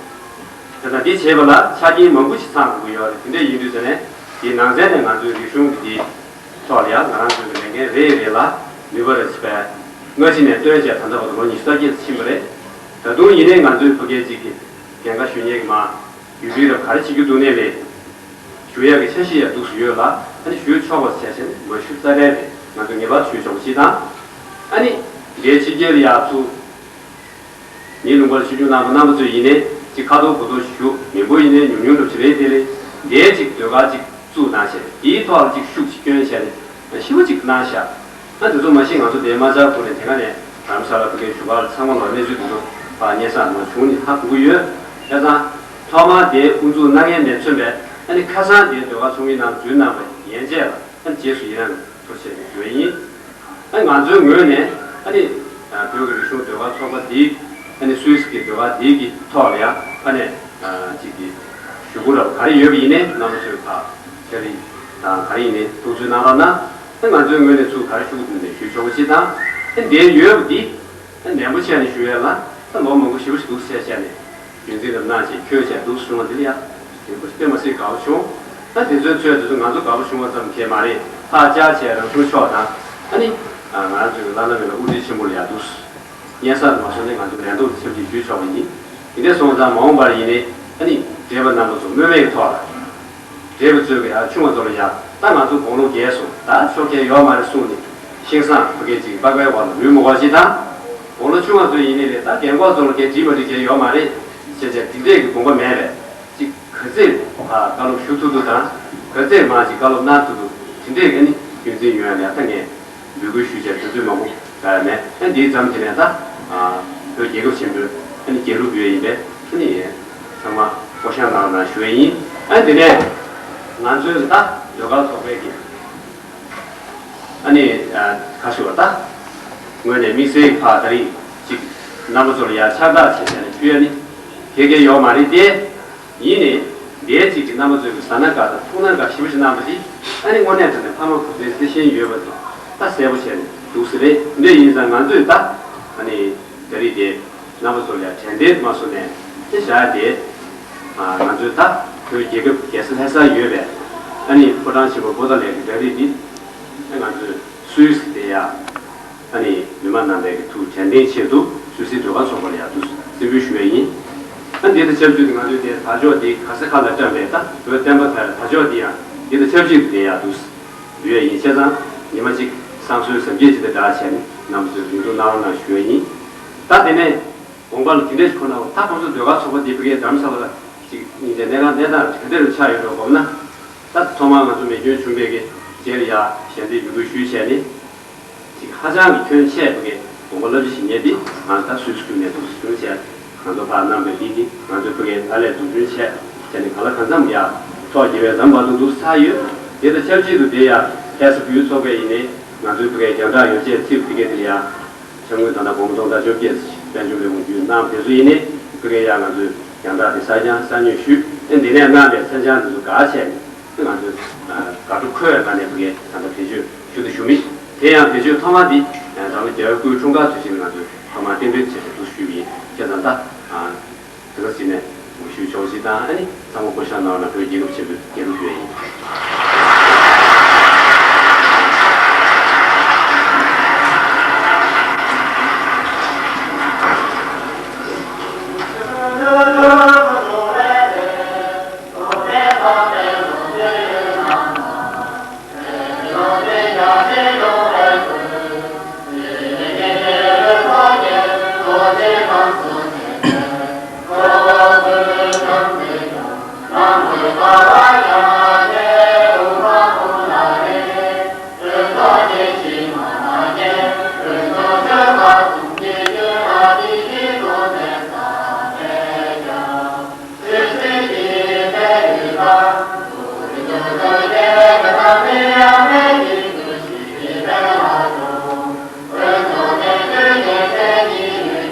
དེ་དང་འདི་བྱེད་པ་ལ་ཆ་རྐྱེན་མང་པོ་ཞིག་ཚང་དགོས་ཀྱི་ཡོད་རེད། དེ་འདྲ་ཡིན་དུས་ཙ་ནས་དེའི་ནང་ཚན་ནས་ང་ཚོའི་རིག་གཞུང་གི་འདིའི་ཐོག་ལ་ཡང་ང་རང་ཚོའི་གི་ལས་འགན་རེ་རེ་ལ་ནུས་པ་རེ་ཞིག་པས་སྔ་ཕྱི་ནས་བཏོན་བྱས་ད་ལྟ་བར་དུ་ལོ་ཉི་ཤུ་རྩ་བརྒྱད་ཙམ་ཕྱིན་པ་རེད། ད་དུང་ཡིན་ནའི་ང་ཚོའི་ཕ་གིའི་གཅིག་གི་རྒན་ཁ་ཞུ་མཁན་གྱི་མ་ཡུལ་སྤེལ་རབས་ག་རེ་བྱེད་རྒྱུ་འདུག་ནའི་ལས། ཞུ་ཡག་གི་འཆར་གཞི་ཡང་འདུག་སེ་ཡོད་ལ། ཨ་ནི་ཞུ་ཆོག་པ་བྱས་བྱས་ནས་མ་ཞུ་རྩ་བྲལ་རེད། ང་ཚོ་ངེས་པར་དུ་ཞུ་ཆོག་པ་ཞིག་དང་། ཨ་ནི་འདིའི་ཕྱི་རྒྱལ་ལ་ཡག་ཚུལ་ངའི་ལུང་པར་ཆོས་རྒྱུགས་གནང་བ་རྣམ་པ་ཚོ་ཡིན་ནའི་ཅིག་ཁ་ཐོར་གུ་ཐོར་ཞུ་མི་འབོར་ཡིན་ནའི་ཉུང་ཉུང་འདྲ་པོ་ཞིག་རེད། དེ་ལས་འདིའི་ཅིག་ཟློས་གར་ཅིག་བཙུགས་གནང་བྱས་དེའི་ཐོག་ལ་ཅིག་ཤུགས་ཅིག་སྐྱོན་བྱས་ནས་ཞེ་པོ་ཅིག་གནང་ཤག་ཨ་འདི་ཚོ་མ་གཞི་ང་ཚོ་དེའི་མ་ཅག་ཁུལ་ནས་དེ་ག་ནས་རྡ་རམ་ས་ལ་ཕ་གིའི་བཞུགས་སྒར་ཚང་མ་ལ་གནས་ཚུལ་འདི་ཚོ་ཕར་སྙན་སེང་ནང་བྱུང་ནས་ཧ་གོ་གི་ཡོད། བྱས་ཙང་ཐོག་མར་དེའི་དབུ་འཛུགས་གནང་མཁན་ནས་མཚོན་པའི་ཨ་ནི་ཁ་སང་དེའི་ཟློས་གར་ཚོགས་མི་ནང་འཛུལ་གནང་བའི་ཡན་ཆད་ལ་ཨ་ནི་རྗེས་སུ་ཡི་རང་ཐུགས་རྗེ་ཆེ་ཞུ་ཡ་ཡིན། ཨ་ནི་ང་ཚོའི་ངོས་ནས་ཨ་ནི་བོད་ཀྱི་རིག་གཞུང་ཟློས་གར་ཚོགས་པ་འདིའི་ཨ་ནི་སུད་སི་གི་ཟློས་གར་འདིའི་གི་ཐོག་ལ་ཡང་ཨ་ནི་ཅིག་གི་ཞུ་སྒོ་རབ་ག་རེ་ཡོད་པ་ཡིན་ནའི་རྣམ་པ་ཚོས་ཁ་ཁྱེར་རིགས་དང་ག་རེ་ཡིན་ནའི་ཐུགས་ཚོད་གནང་རོགས་གནང་། ཨ་ང་ཚོའི་ངོས་ནས་ཚུར་ག་རེ་ཞུ་དགོས་འདུག་ནས་ཞུ་ཆོག་པ་ཞིག་དང་། ཨ་འདིར་ཡོད་པ་འདི་ཨ་ནན་པོ་བྱས་ནས་ཞུ་ཡས་ལ། ད་ལོ་མང་པོ་ཞེ་པོ་ཞིག་འདུག་བཤད་བཤད་ནས་རྒྱུན་འཛིན་རྣམ་གནང་བྱས་ཁྱོད་བྱས་འདུག་བྱུང་བ་འདི་ལ་ཡ་དེ་པོ་ཞིག་སྟོན་མ་སྲིད་དགའ་པོ་བྱུང་། ད་དེ་ཚོའི་ཚོད་དེ་ཚོ་ང་ཚོ་དགའ་པོ་བྱུང་བ་ཙམ་གྱིས་མ་རེད། ལྷག་བཅར་བྱས་རང་གཞུང་ཕྱོགས་དང་ཨ་ནི་ང་རང་ཚོའི་བླ་ན་མེད་པའི་དབུ་ཁྲིད་ཆེན་པོ་ལ་ཡ་འདུག་སྙན་སར་མ་སོང་ནས་ང་ཚོ་ལན་ཐོག་ཏུ་ཆབས་ཅིག་ཞུས་ཆོག་པ་ཡིན། དེ་འདྲ་སོང་ཙང་མ་འོངས་པར་ཡིན་ནའི་ཨ་ནི་བགྲེས་པ་རྣམ་པ་ཚོ་སྨོན་མེད་ཀྱི་ཐོག་ལ། བགྲེས་པ་ཚོས་ཀྱི་ཡ་ཆུང་བ་ཚོ་ལ་ཡ་ད་ང་ཚོ་དགུང་ལོ་རྒས་སོང་ད་ཆོག་མཁན་ཡོད་མ་རེད་གསུངས་ནས་ཤིང་བཟང་ཕ་གི་ཅིག་པགས་པའི་འོག་ལ་ལུས་མི་དགོས་ཅིག་དང་། དགུང་ལོ་ཆུང་བ་ཚོ་ཡིན་ནའི་རེད་ད་རྒན་གོག་ཚོ་ལ་གས་འགྲིག་མ་འགྲིག་གས་ཡོད་མ་རེད། བྱས་བྱས་འགྲིག་འགྲིག་གི་དགོངས་པ་མེད་པས་ཅིག་ག་ཚོད་བཀའ་སློབ་ཞུ་ཐུབ་ཐུབ་དང་ག་ཚོད་མང་ཅིག་བཀའ་སློབ་གནང་ཐུབ་ཐུབ་དེ་འདྲས་ཀྱི་ནི་རྒྱུན་འཛིན་ཡོང་ཡ་ལ་ཡ་ད་ངས། འབོད་སྐུལ་ཞུས་བྱས་དུས་ཚོད་མང་པོ་ད་མེད། ཨ་འདིའི་མཚམས་དེ་ནས་ད་བོད་རྒྱལ་ཁབ་ཆེན་པོའི་ཨ་ནི་རྒྱལ་གླུ་འབུལ་ཡ་ཡིན་པས་ཨ་ནི་ཚང་མ་བསྐོ་བཞག་གནང་རོགས་གནང་ཞུ་ཡ་ཡིན། ཨ་དེ་ནས་ང་ཚོའི་ད་ཟློས་གར་ཚོགས་པའི་གི་ཨ་ནི་ཁ་ཞུ་བ་ད་ངོས་ནས་དམིགས་བསལ་ཕ་ད་རིང་ཅིག་རྣམ་པ་ཚོ་ལ་ཡ་ཕྱག་རྟགས་བྱས་བྱས་ནས་ཕུལ་ཡ་ནི་དེ་གས་ཡོད་མ་རེད་དེ། ཡིན་ནའི། འདིའི་གཅིག་གི་རྣམ་པ་ཚོས་ཀྱི་ཟ་ན་དགའ་དང་འཐུང་ན་དགའ་ཞེ་པོ་ཞིག་གནང་བ་འདི་ཨ་ནི་དངོས་གནས་དྲང་གནས་ཕ་མ་བུ་ཚའི་བརྩེ་ཞེན་ཡོད་པ་འདི་ད་གསལ་པོ་བྱས་ནས་འདུག་སེ་རེད། འདི་ཡིན་ཙང་ང་ཚོས་ད་ཨ་ནི་ད་རེས་དེ་རྣམ་པ་ཚོ་ལ་དྲན་རྟེན་མ་བཟོ་ནས་དེ་བཞག་དེ་ང་ཚོས་ད་བོད་རྒྱལ་ཁབ་རྒྱལ་ས་ལྷ་སར་ཡོད་པའི་ཨ་ནི་ཕོ་བྲང་ཆེན་པོ་པོ་ཏཱ་ལའི་གི་ད་རེས་འདི་ང་ཚོས་སུད་སི་དེ་ཡ། ཨ་ནི་མི་མང་རྣམ་པའི་གི་ཐུགས་དྲན་རྟེན་ཆེད་དུ་སུད་སི་ཟློས་གར་ཚོགས་པ་ལ་ཡང་དུ་རྩིས་འབུལ་ཞུ་བ་ཡིན། ཨ་འདི་དང་ཆབས་ཅིག་ཏུ་ང་ཚོའི་དེ་དར་ལྕོག་འདི་ག་ས་ག་ལ་བཀྲམ་པའི་ད་བོད་བསྟན་པ་དར་དར་ལྕོག་འདི་ཡང་འདི་དང་ཆབས་ཅིག་ཏུ་དེ་ཡང་དུ་འབུལ་བ་ཡིན། བྱས་ཙང་ཉི་མ་གཅིག་བསང་གསོལ་གཟབ་རྒྱས་ཅིག་དང་སྦྲགས་བྱས་ནས་རྣམ་པ་ཚོས་རིང་ཐུང་གནང་རོགས་གནང་ཞུ་བ་ཡིན། ད་དེ་ནས་དགོངས་པ་ལ་དེ་འདྲ་ཞིག་ཁོ་ན་ད་ཁོང་ཚོ་ཟློས་གར་ཚོགས་པ་འདི་ཕ་གིའི་རྡ་རམ་ས་ལ་ལ་ཅིག་སྙིང་རྗེ་གནས་ཁང་གནས་སྟངས་ག་འདྲ་རུ་ཆགས་ཡོད་འགྲོ་དགོངས་ན། ད་ཐོག་མར་ང་ཚོ་མེ་སྐྱོན་བྱུང་བའི་གི་རྗེས་ལ་ཡ་ཞལ་འདེབས་འབོད་སྐུལ་ཞུས་བྱས་ནས། ཅིག་ཧ་ཅང་གི་སྐྱོན་ཆེ་བའི་གི་དགོངས་པ་རླབས་ཆེ་ཞིག་རྙེད་དེ་ང་ད་སུད་སི་ཁུལ་ནས་འདུག་སེ་བྱུང་བྱས་ང་ཚོ་ཕར་གནང་བའི་ལི་དེ་ང་ཚོའི་ཕ་གིའི་ད་ལས་འཛུགས་སྐྲུན་བྱས་བྱས་ནས་ག་ལ་གང་འཚམ་ཡ་ཐོག་རྒྱལ་བའི་ཟམ་བར་དུ་འདུག་ཚར་ཡོད། དེ་དང་ཆབས་ཅིག་ཏུ་དེ་ཡ་ལྷ་ས་བོད་ཚོགས་པའི་ཡིན་ནའི་ང་ཚོའི་ཕ་གིའི་རྒྱང་བསྒྲགས་ཡོ་བྱད་ཚིག་དེ་གའི་དེ་ལ་ཡ། ཆ་དངུལ་ད་ལྟ་སྒོར་མོ་སྟོང་ཕྲག་བཅོ་བརྒྱད་དཔལ་འབྱོར་ལས་ཁུངས་བརྒྱུད་གནང་། དེ་ཚོ་ཡིན་ནའི་ཕ་གིའི་ཡ་ང་ཚོས་རྒྱང་བསྒྲགས་དེ་གསར་རྐྱང་གསར་རྙོག་ཞུས་ཨེ་འདི་ནས་གནང་བའི་མཚན་བྱང་དེ་ཚོ་དགའ་བྱས་ནས་ང་ཚོས་དགའ་སྤྲོ་འཁོལ་བའི་ངང་ནས་ཕ་གིའི་ད་ལྟ་བེད་སྤྱོད་ཞུ་དང་ཞུ་མི་དེ་ཡང་བེད་སྤྱོད་ཐོག་མ་འདི་འཛམ་གླིང་རྒྱལ་བའི་སྐུའི་འཁྲུངས་སྐར་དུས་ཆེན་ང་ཚོས་ཐོག་མར་རྟེན་འབྲེལ་བྱས་ཏེ་འདུག་ཞུས་པ་ཡིན། བྱས་ཙང་ད། དེ་ག་ཟིན་ནས་ངོ་ཤུལ་ཆོག་ཅིག་དང་ཨ་ནི་གཙང་མ་བསྐོ་བཞག་གནང་བ་ན་བོད་རྒྱལ་ཁབ་ཆེན་པོའི་རྒྱལ་གླུ་ཡོད་ཡིན།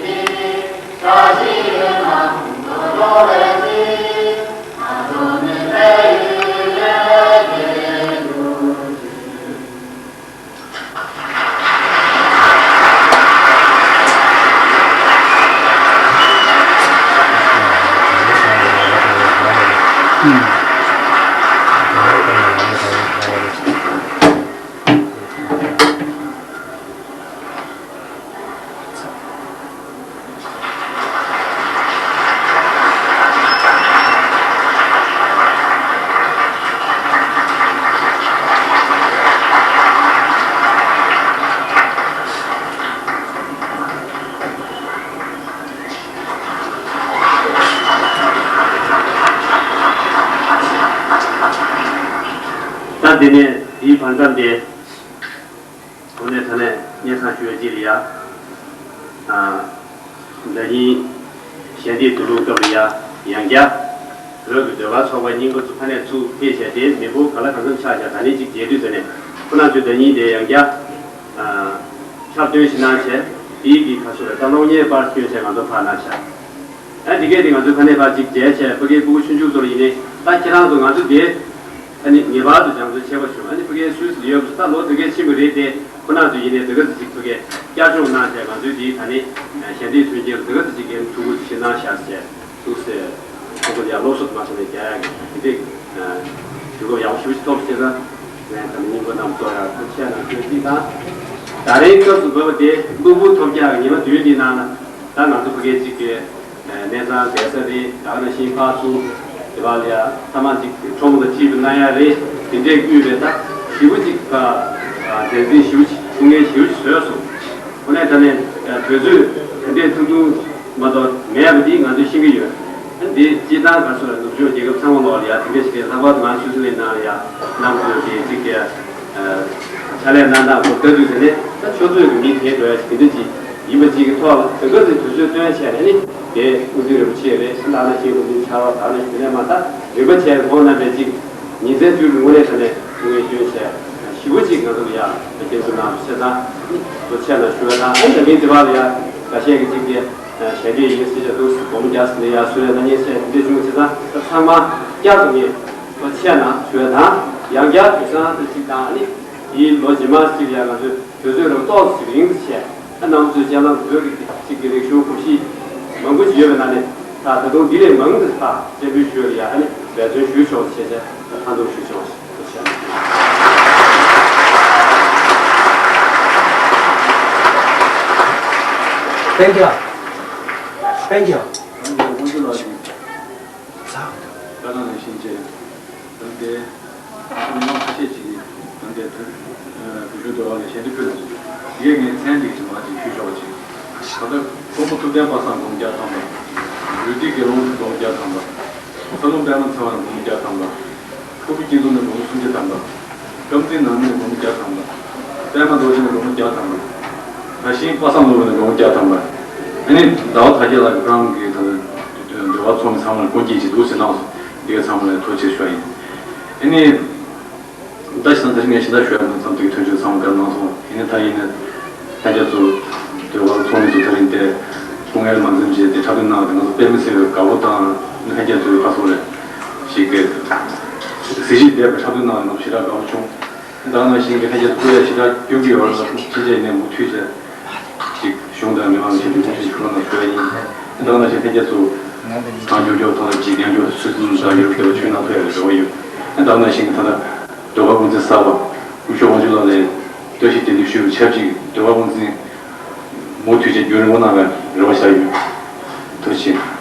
ད་འདི་ནས་འདིའི་བར་མཚམས་དེ། གོང་ནས་དྲང་གནས་སྙན་སེང་ཞུ་བའི་རྗེས་ལ་ཡ། ཨ། ཟླ་ཉིན་ཞལ་འདེབས་བསྡུ་རུབ་སྐབས་ལ་ཡ་ཡང་བསྐྱར་བོད་ཀྱི་ཟློས་གར་ཚོགས་པ་རྙིང་པ་ཚོ་ཕ་ནས་ཚུར་ཕེབས་བྱས་ཏེ་མི་འབོར་ག་ལ་གང་འཚམ་ཆགས་བྱས་ད་ནི་གཅིག་མཇལ་དུས་ཙམ་ནས་ཁོ་རང་ཚོས་ཟླ་ཉིན་དེ་ཡང་བསྐྱར་ཨ། འཁྲབ་སྟོན་ཞིག་གནང་བྱས་དེའི་གི་ག་ཚོད་རེད་ད་གློག་བརྙན་པར་བསྐྱོན་བྱས་ང་ཚོ་ཕར་གནང་བྱས། ཨ་འདི་གས་དེ་ང་ཚོའི་ཕ་ནས་ཕར་ཅིག་མཇལ་བྱས་ཕ་གིའི་སྤུ་གུ་ཆུང་ཆུང་ཚོ་ལ་ཡིན་ནའི་ད་ཁྱེད་རང་ཚོ་ང་ཚོ་དེ་ཨ་ནི་ངེས་པར་དུ་སྦྱང་བརྩོན་བྱེད་པ་བྱུང་། ཨ་ནི་ཕ་གིའི་སུད་སི་ལ་ཡོད་པ་ཚོ་ད་ལོ་དེ་གས་ཕྱིན་པ་རེད་དེ། ཁོ་ན་ཚོས་ཡིན་ནའི་འདི་ག་ཚོད་ཅིག་ཕ་གིར་བསྐྱར་སྦྱོང་གནང་བྱས། ང་ཚོའི་འདིའི་ད་ནི་ཞལ་འདེབས་མཐུན་རྐྱེན་འདི་ག་ཚོད་ཅིག་གིས་ཐུགས་ཁུར་ཅིག་གནང་བཞག་ཟེར་འདུག་ཟེར། ཁོ་ཚོ་ཡང་སློབ་གསོ་དུ་མ་བྱས་ནས་རྒྱག་ཡག་གི་དེ་འདྲའི་དུས་སྐབས་ཡག་པོ་ཞེ་པོ་ཅིག་ཐོབ་ཟེར་ན། ངས་ད་ནི་སྙིང་པོ་རྣམས་གཙོ་ཡག་ཐུགས་ཆེ་གནང་ཞུ་ཅིག་དང་། ད་རེས་སྐབས་སུ་བབས་པ་དེ་གློ་བུར་ཐོལ་རྒྱག་གི་ཉི་མ་བདུན་འདིའི་ནང་ན། ད་ང་ཚོ་ཕ་གིར་ཅིག་གི་གནས་ཚང་བསྡད་ས་རེད། ད་ག་ནང་བཞིན་ཕར་ཚུར་དེ་བ་ལ་ཡ་ཐ་མག་ཅིག་ཁྲོམ་ལ་ཅིག་གནང་ཡ་རེད། དེ་འདྲས་དབུས་པའི་ད་ཞེ་པོ་ཅིག་ཕ་དེ་འཛིན་ཞེ་པོ་ཅིག་ཐུགས་ངལ་ཞེ་པོ་ཅིག་བཟོས་སོང་། དངོས་གནས་དྲང་གནས་དུས་ཚོད་དེ་འདྲས་ཐུང་ཐུང་མ་གཏོགས་མེད་པ་འདི་ང་ཚོས་ཤེས་ཀྱི་ཡོད། འདི་སྤྱིར་བཏང་ག་ཚོད་ལ་ནུབ་ཕྱོགས་རྒྱལ་ཁབ་ཚང་མ་ལོག་ལ་ཡ་དེ་འདྲས་ཞིག་རེད། ལྷག་པར་དུ་ང་ཚོ་སུད་སི་ལའི་ནང་ལ་ཡ་གནམ་གྲུ་དེ་ཅིག་གི་ཕྱག་ལས་གནང་སྟངས་སྐོར་ལྟ་དུས་དེ་ནས་ད་ཆུ་ཚོད་ཀྱི་མི་དེ་འགྲོ་ཡ་ཞིག་དེ་འདྲ་ཅིག་ཡིན་པ་ཅིག་གི་ཐོག་ལ། དེ་ག་ཚོད་དུས་ཚོད་བཏོན་བྱས་ནས་ནི་དེ་དབུ་འཛིན་རིན་པོ་ཆེ་རེད། ད་ནང་བཞིན་དབུ་འཛིན་ཆ་བ་ད་ནི་དེ་ནས་མ་ད་རིམ་པ་བྱས་ཁོང་རྣམ་པས་ཅིག་ཉིན་མཚན་དུས་ཀྱི་དངོས་གནས་དྲང་གནས་ཐུགས་ངལ་སྐྱོན་བྱས་ཞེ་པོ་ཅིག་ང་ཚོ་ལ་ཡ་སྐྱོན་བརྗོད་གནང་སོང་ཟེར་ད་ཐུགས་རྗེ་ཆེ་གནང་ཞུ་བ་དང་། ཨ་ནི་ད་གིན་དེ་བ་ལ་ཡ་འགའ་ཤས་ཀྱིས་ཅིག་དེ་ཞལ་འདེབས་ཡིན་ཟེར་བྱས་འདུག་སྒོར་མོ་བརྒྱ་ཟིན་ནས་ཡ་གསོལ་རས་གནང་མཁན་བྱས་དེ་འདྲ་བྱུང་ཟེར་ད་ད་ཚང་མ་བསྐྱར་དུ་ངས་ཐུགས་རྗེ་ཆེ་གནང་ཞུ་བ་དང་། ཡང་བསྐྱར་དུས་སང་དེ་ཅིག་དང་ཨ་ནི་དེའི་ལོ་རྗེས་མ་ཅིག་ལ་ཡ་ང་ཚོས་དུས་ཚོད་རང་ཏོག་ཙམ་རིང་དུ་བྱས། ཨ་ནང་ཚོའི་སྤྱན་ལམ་བོད་ཀྱི་གཅིག་གི་རིག་གཞུང་གོམས་གཤིས་མང་པོ་ཞིག་ཡོད་པའི་ནང་ནས་ད་ད་དུང་འདི་ལས་མང་དུ་ཕར་སྤྱན་འབུལ་ཞུ་བར་ཡ་ཨ་ནི་འབད་བརྩོན་ཞུ་ཆོག་ཅེས་བྱས་མཐའ་འཁྱོངས་ཞུ་ཆོག་ཅེས་བཤད། Thank you. Thank you. ད་ནང་བཞིན་བྱས། ད་ལྟའི་མི་མང་ཁ་ཤས་ཅིག་གིས་ད་ལྟའི་བོད་བོད་གཞུང་འབྲེལ་བ་ལ་ཞལ་འདེབས་ཕུལ་ཡོད། ཡིན་ནའི་མཚན་འདི་ཅིག་མ་ཅིག་ཞུས་ཆོག་པ་ཅིག་ད་ལྟ་མགོན་པོ་ཐུབ་བསྟན་པ་སངས་སྒོར་མོ་བརྒྱ་ཐམ་པ། རུས་སྡེ་དགེ་སློང་སྒོར་མོ་བརྒྱ་ཐམ་པ། ཚ་ལུང་པདྨ་ཚེ་དབང་སྒོར་མོ་བརྒྱ་ཐམ་པ། ཕུར་བུ་སྐྱིད་སྡུག་ནི་སྒོར་མོ་སུམ་བརྒྱ་ཐམ་པ། བཀའ་འཛིན་ནང་མི་ནི་སྒོར་མོ་བརྒྱ་ཐམ་པ། པདྨ་རྡོ་རྗེ་ནི་སྒོར་མོ་བརྒྱ་ཐམ་པ། ད་གཤིན་པ་སངས་ལུག་པ་ནི་སྒོར་མོ་བརྒྱ་ཐམ་པ། ཨ་ནི་ཟླ་བ་དར་རྒྱས་ལགས་ཀྱིས་ཁོ་རང་གི་ད་ལྟ་འདོད་པ་ཚོགས་མི་ཚང་མ་ལ་སྐུ་འགྱེད་ཅིག་འདུག་ཟེར་གནང་སོང་། འདི་ག་ཚང་མ་ལ་ཐུགས་རྗེ་ཆེ་ཞུ་བ་ཡིན། ཨ་ནི། ད་ཞིག་ད་རིང་ངས་ཞིག་ད་ཞུ་ཡ་མིན། མཚམས་དེ་གི་ཐོན་ཆོས་ཚང་མ་བཀའ་གནང་སོང་། ཡིན་ནའི་ད་ཡིན་ནའི་ལྷན་རྒྱས་ཚོ་འདོད་པ་ཚོགས་མི་ཚོ་ད་རིང་དེ་སྐུ་ངལ་མ་འཛེམས་བྱས་ཏེ་འཁྲབ་སྟོན་གནང་བ་དེ་ང་ཚོ་དཔེ་མི་སྲིད་པའི་དགའ་པོ་དང་། ལྷན་རྒྱས་ཚོའི་ཁ་སོ་རེ་ཞིག་གི་གཟི་བརྗིད་ལྡན་པའི་འཁྲབ་སྟོན་གནང་བ་ང་ཚོ་ཞེ་དྲག་དགའ་པོ་བྱུང་། ད་ག་ནང་བཞིན་གྱི་ལྷན་རྒྱས་ཚོ་སྐུ་ཡ་ཞེ་དྲག་སྐྱོན་གྱི་ཡོད་ལ་ཕྱིན་ཆད་ཡིན་ནའི་མུ་མཐུད་བྱས་ཅིག་གཞུང་དང་མི་མང་གི་ཞབས་ཕྱི་ཞུ་རོགས་གནང་ཞུ་བ་ཡིན། ད་ག་ནང་བཞིན་ལྷན་རྒྱས་ཚོ་གང་མགྱོགས་མགྱོགས་ཐོག་ལ་ཅིག་མཉམ་ཞུགས་སུད་སི་ལ་ཡོད་པའི་ཆོས་གནང་ཐུབ་ཡ་རེ་རེ་བ་ཡོད། ད་ག་ནང་བཞིན་གྱི་ད་ལྟ་ཟློས་གར་དབུ་འཛིན་གསར་པ་སྐུ་ཞབས་དབང་ཕྱུག་ལགས་ལ་བཀྲ་ཤིས་བདེ་ལེགས་ཞུ་བའི་ཆབས་ཅིག་ཟློས་གར་དབུ་འཛིན་མུ་མཐུད་བྱས་རྒྱུན་རིང་པོ་གནང་བའི་རེ་བ་བཞག་ཡོད། ཐུགས་རྗེ་ཆེ།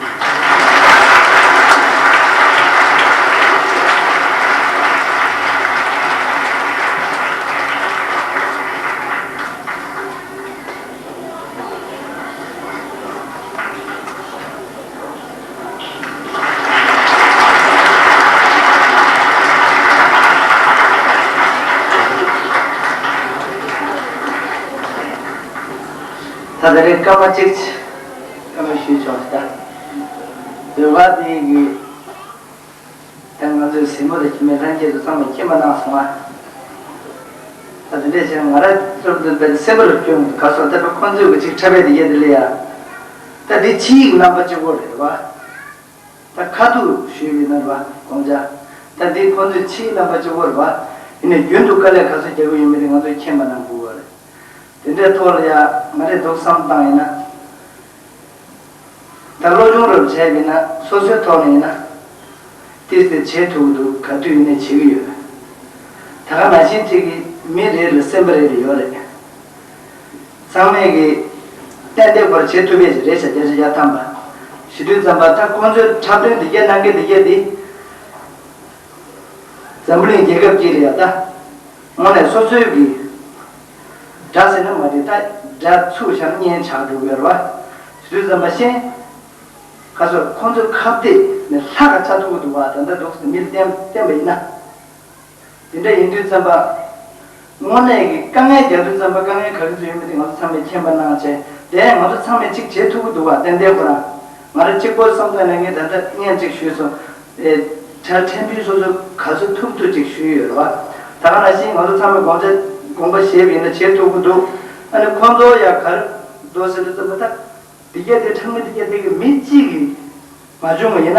ད་ད་རེས་སྐར་མ་གཅིག་སྐར་མ་ཞུས་ཆོག་ད། ཟློས་གར་དེ་གི་ད་ང་ཚོའི་གཟིགས་མོ་དང་ཁྱིམ་མི་ལྷན་རྒྱས་ཚོ་ཚང་མ་མཁྱེན་པ་གནང་སོང་ང་། ད་དེ་འདྲས་བྱས་ང་རང་ཚོར་འདུག་པའི་སེམས་པ་ལ་སྐྱོན་ག་སོང་། ད་ཁོ་ཚོས་གི་ཅིག་འཁྲབ་པའི་དེ་ཡེ་དེ་ལ་ཡ། ད་འདི་ཕྱིའི་རྣམ་པ་གཅིག་པོ་རེད་བ། ད་ཁ་ཐུག་ཞུས་པའི་ནང་རེད་བ་དགོངས་འཇགས། ད་འདི་ཁོ་ཚོའི་ཕྱིའི་རྣམ་པ་གཅིག་པོ་རེད་བ། ཡིན་ནའི་རྒྱུན་དུ་དཀའ་ལས་ག་ཚོད་རྒྱག་གི་ཡོད་མེད་དེ་ང་ཚོས་མཁྱེན་པ་གནང་དགོས་པ་རེད། དེ་འདྲའི་ཐོག་ལ་ཡ་ང་རེ་འདུག་བསམ་བཏང་ཡིན་ན། ད་སློབ་སྦྱོང་རབ་བྱས་པ་ཡིན་ན་སོ་སོའི་ཐོག་ནས་ཡིན་ན། ཏིས་ཏེ་བྱེད་ཐུབ་ཀྱི་འདུག་ག་དུས་ཡིན་ནའི་བྱེད་ཀྱི་ཡོད། ད་ག་ནང་བཞིན་ཅིག་གི་མི་རེ་ལ་སེམས་པ་རེ་རེ་ཡོད་རེད། ཚང་མས་ཀྱི་ཏན་ཏན་པར་བྱེད་ཐུབ་པའི་རེད་ཤག་བརྒྱ་ཆ་བརྒྱ་ཐམ་པ། བྱེད་དུས་ཙམ་པ་ད་ཁོང་ཚོའི་འཁྲབ་སྟོན་འདི་གས་གནང་མཁན་འདི་གས་འདི། འཛམ་བུ་གླིང་རྒྱལ་ཁབ་ཅིག་ལ་ཡ་ད། དངོས་གནས་སོ་སོའི་གི། དགྲ་ཟེར་ན་མ་རེད། ད་དགྲ་ཚུགས་བཞག་ན་གཉེན་ཆགས་འགྲོ་གི་རེད་བ། དུས་ཙམ་པ་ཤེས། ཁ་སོར་ཁོང་ཚོའི་ཁ་གཏད་ནས་ལྷག་ག་ཆགས་ཐུབ་ཀྱི་འདུག་བ། ད་ལྟ་འདུག་ཟེར་མིར་བསྟན་བསྟན་པ་ཡིན་ན། དེ་འདྲ་ཡིན་དུས་ཙམ་པ། དངོས་གནས་ཀྱི་དཀའ་ངལ་རྒྱག་དུས་ཙམ་པ་དཀའ་ངལ་ག་གི་ཚོད་ཡོད་མེད་དེ་ང་ཚོ་ཚང་མས་མཁྱེན་པ་གནང་བྱས། དེ་ཡང་ང་ཚོ་ཚང་མས་གཅིག་བྱེད་ཐུབ་ཀྱི་འདུག་བ། ཏན་ཏན་ཁོ་རང་། ང་རང་གཅིག་པོ་བསམ་བློ་ནས་ངས་ད་ལྟ་བརྙན་གཅིག་ཞུས་སོང་། ཨེ། གྲྭ་ཕྲན་བུ་སོ་སོ་ག་ཚོད་ཐུབ་ཐུབ་ཅིག་ཞུས་ཡོད་རེད་བ། ད་ག་ནང་བཞིན་ང་ཚོ་ཚང་མས་དགོངས་འཆར་དགོངས་པ་བཞེས་པ་ཡིན་ན་བྱེད་ཐུབ་ཀྱི་འདུག་ཨ་ནི་ཁོང་ཚོ་ཡ་ག་རེ་འདུག་ཟེར་དུས་ཙམ་པ་ད། འདི་གས་དེ་ཁྲག་མི་འདི་གས་དེ་གི་མི་གཅིག་གིས་མ་བྱུང་བ་ཡིན་ན།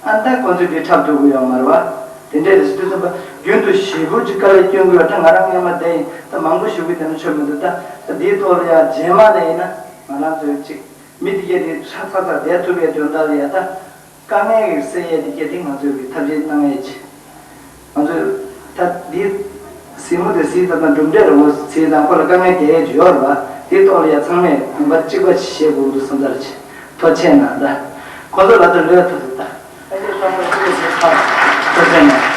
ཨ་ད་ཁོང་ཚོས་དེ་འཁྲབ་ཐུབ་ཀྱི་ཡོད་མ་རེད་བ། དེ་འདྲའི་རེ་ཞིག་དུས་ཙམ་པ་རྒྱུན་དུ་ཞེ་པོ་ཅིག་དཀའ་ལས་སྐྱོན་དགོས་པ་ད་ང་རང་སྔོན་མ་བསྡད་ཡིན། ད་མང་པོ་ཞུ་གི་དེ་ནི་ཆོད་མི་འདུག་ད་ད་འདིའི་ཐོག་ལ་ཡང་རྗེས་མ་ལ་ཡིན་ན་ང་རང་ཚོའི་ཅིག་མི་དེ་གས་དེ་ཧྲ་ཚ་ཚ་བསྡད་ཐུབ་པའི་དོན་དག་ལ་ཡང་ད་དཀའ་ངལ་གྱི་སེལ་ཡས་དེ་གས་དེ་ང་ཚོས་གི་ཐབས་ཤེས་གནང་ཡས་ཅིག་ང་ཚོས་ད་འདི་གཟིགས་མོ་དེ་གཟིགས་ཙམ་དང་གྲུབ་འབྲས་རིང་མོ་གཟིགས་ཙང་ཁོ་ལ་དཀའ་ངལ་ག་ཡས་ཅིག་ཡོད་རེད་པ། དེའི་ཐོག་ལ་ཡང་ཚང་མས་གོམ་པ་གཅིག་པ་ཞིག་བཞེས་དགོས་འདུག་བསམ་ཚར་ཅིག་ཐུགས་རྗེ་གནང་། ད་ཁོ་ཚོ་ལ་ད་ལོས་ཐུབ་ཐུབ་ད། ཨ་ནི་བསམ་བློ་ཅི་ཞིག་ཕར་ཐུགས་རྗེ་གནང་།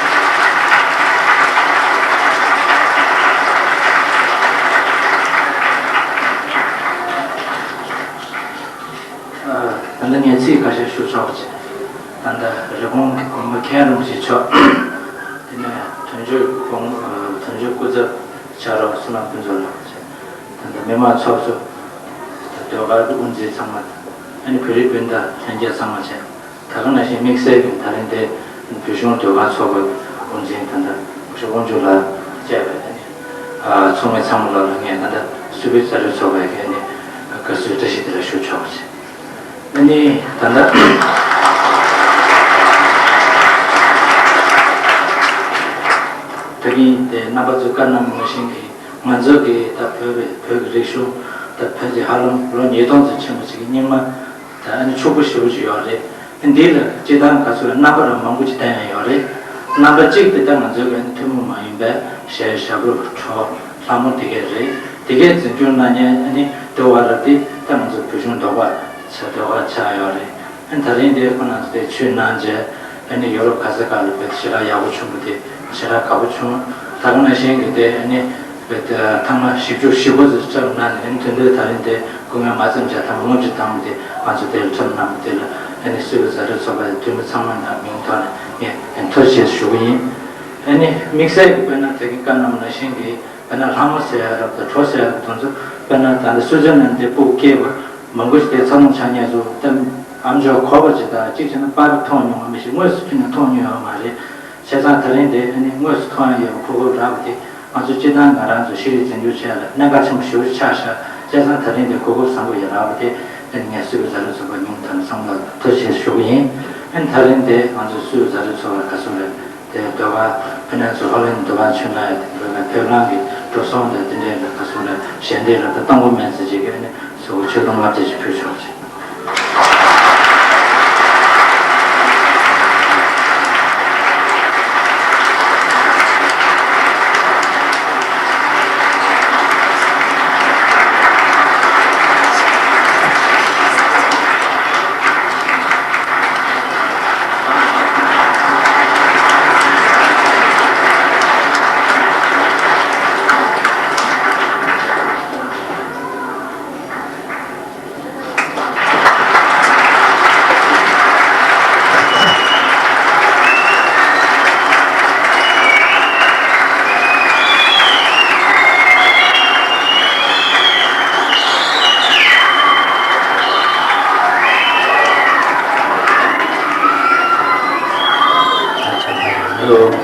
ད་ལྟ་ངས་ཚིག་ཁ་ཤས་ཞུ་ཆོག་པ་བྱས། ད་ལྟ་རི་བོང་གི་བུ་མོ་མཁན་རིན་པོ་ཆེ་མཆོག་དེ་ནས་དོན་གཅོད་བུ་མོ་དོན་གཅོད་སྐུ་ཚབ་ཕྱག་རོགས་བསོད་ནམས་ཕུན་ཚོགས་ལགས་བྱས། ད་ལྟ་མི་མང་ཚོགས་གཙོ་ཟློས་གར་དབུ་འཛིན་ཚང་མ་དང་ཨ་ནི་བོད་རིགས་སྤུན་ཟླ་ལྷན་རྒྱས་ཚང་མ་བྱས། ད་ག་ནང་བཞིན་དམིགས་བསལ་གྱི་ད་རིང་དེ་བོད་གཞུང་ཟློས་གར་ཚོགས་པའི་དབུ་འཛིན་ད་ལྟ་སྐུ་ཞབས་དབང་ཕྱུག་ལགས་བཅས་པའི་ཨ་ནི་ཚོགས་མི་ཚང་མ་ལ་ལ་ངས་ད་ལྟ་གསོལ་བའི་ཛ་དྲག་ཚོགས་པའི་ཨ་ནི་དགའ་བསུའི་བཀྲ་ཤིས་བདེ་ལེགས་ཞུ་ཆོག་པ་བྱས། ཨ་ནི་ད་ལྟ་ད་གིན་དེ་རྣམ་པ་ཚོས་བཀའ་གནང་མ་བཞིན་གྱི་ང་ཚོ་གི་ད་བོད་པའི་བོད་ཀྱི་རིག་གཞུང་ད་བོད་ཀྱི་ཧ་ལམ་ལོ་ཉིས་སྟོང་ཙམ་ཕྱིན་པ་ཅིག་གི་རྙིང་མ་ད་ཨ་ནི་ཕྱུག་པོ་ཞེ་པོ་ཅིག་ཡོད་རེད། ཨ་འདི་ལ་སྤྱིར་བཏང་ག་ཚོད་རྣམ་པ་རང་མང་པོ་ཅིག་བསྟན་ཡ་ཡོད་རེད། རྣམ་པ་གཅིག་དེ་ད་ང་ཚོའི་གི་ཨ་ནི་ཐུན་མོང་མ་ཡིན་པའི་གཞས་ཞབས་བྲོ་བྲོ་ལྷ་མོ་དེ་གས་རེད། དེ་གས་འཛིན་སྐྱོང་གནང་མཁན་ཨ་ནི་ལྟེ་བ་ར་དེ་ད་ང་ཚོ་བོད་གཞུང་ཟློས་གར་ཚོགས་ཟློས་གར་ཆགས་ཡོད་རེད། ཨ་ནི་ད་རིང་དེ་ཁོ་རང་ཚོ་དེ་ཆུ་ནང་མཇལ་ཨ་ནི་ཡོ་རོབ་ག་ས་ག་ལ་བོད་ཞེ་དྲག་ཡག་པོ་བྱུང་བ་དེ་ཞེ་དྲག་དགའ་པོ་བྱུང་། ད་ག་ནང་བཞིན་གི་དེ་ཨ་ནི་བོད་ཐེངས་མ་བཞི་བཅུ་ཞེ་དགུ་ཙམ་འཁྲབ་གནང་ནས་ཨ་ནི་དོན་དུ་ད་རིང་དེ་སྐུ་ངལ་མ་བརྩམས་བྱ་ཐེངས་མ་ལྔ་བཅུ་ཐམ་པ་དེ་ང་ཚོ་དེ་ལ་འཁྲབ་གནང་བ་དེ་ལ་ཨ་ནི་གསོལ་བའི་ཛ་དྲག་ཚོགས་པ་དེ་འཐུས་མི་ཚང་མ་ནང་མིང་ཐོག་ནས་ངས་ཨ་ནི་ཐུགས་རྗེ་ཆེ་ཞུ་གི་ཡིན། ཨ་ནི་དམིགས་བསལ་གྱི་དཔེར་ན་དེ་གི་བཀའ་གནང་བ་ནང་བཞིན་གྱི་དཔེར་ན་ལྷ་མོ་ཟེར་ཡ་རབ་དང་བྲོ་ཟེར་ཡ་རབ་དེ་ཚོ་དཔེར་ན་ད་ལྟ་སུའི་ཙི་ལན་དེ་སྤུ་གུ་སྐྱེས་པ་མང་པོ་ཞིག་དེ་འཚར་ལོངས་བྱ་མཁན་ཚོ་ད་ཨ་མཆོག་གོ་བ་ཅིག་དང་གཅིག་བྱས་ན་པར་མཐོང་མྱོང་བ་མི་ཞིག་དངོས་སུ་ཕྱིན་ནས་མཐོང་མྱོང་ཡོད་མ་རེད། བྱས་ཙང་ད་རིང་དེ་ཨ་ནི་དངོས་སུ་མཐོང་ཡ་ཡོད་པ་གོ་སྐབས་རག་པ་དེ་ང་ཚོ་སྤྱིར་བཏང་ང་རང་ཚོ་ཤེས་རིག་འཛིན་སྐྱོང་བྱེད་ཡ་ལ་གནད་འགག་ཆེན་པོ་ཞེ་པོ་ཆགས་ཤག་བྱས་ཙང་ད་རིང་དེ་གོ་སྐབས་བཟང་པོ་ཡང་རག་པ་དེ་ཨ་ནི་ངས་གསོལ་བའི་ཛ་དྲག་ཚོགས་པ་མིང་ཐོག་ནས་ཚང་མ་ལ་ཐུགས་རྗེ་ཆེ་ཞུ་གི་ཡིན། ཨ་ནི་ད་རིང་དེ་ང་ཚོ་གསོལ་བའི་ཛ་དྲག་ཚོགས་པ་ག་ཚོད་རེད། དེ་ཟློས་གར་ཕི་ནན་སི་ཧོ་ལན་ཟློས་གར་ཆོས་ལ་ཡ་དེ་ཟློས་གར་བོད་ལང་གི་འགྲོ་སོང་དང་དེ་འདྲའི་ལ་ཁ་སོ་ལ་ཞལ་འདེབས་ལ་ད་གཏོང་སྒོ་མེད་ཟེར་བྱེད་ཀྱི་ཨ་ནི་གཟུགས་པོ་ཆོས་དུང་ལྔ་བརྒྱ་ཅིག་ཕུལ་ཆོག་ཅིག Hello.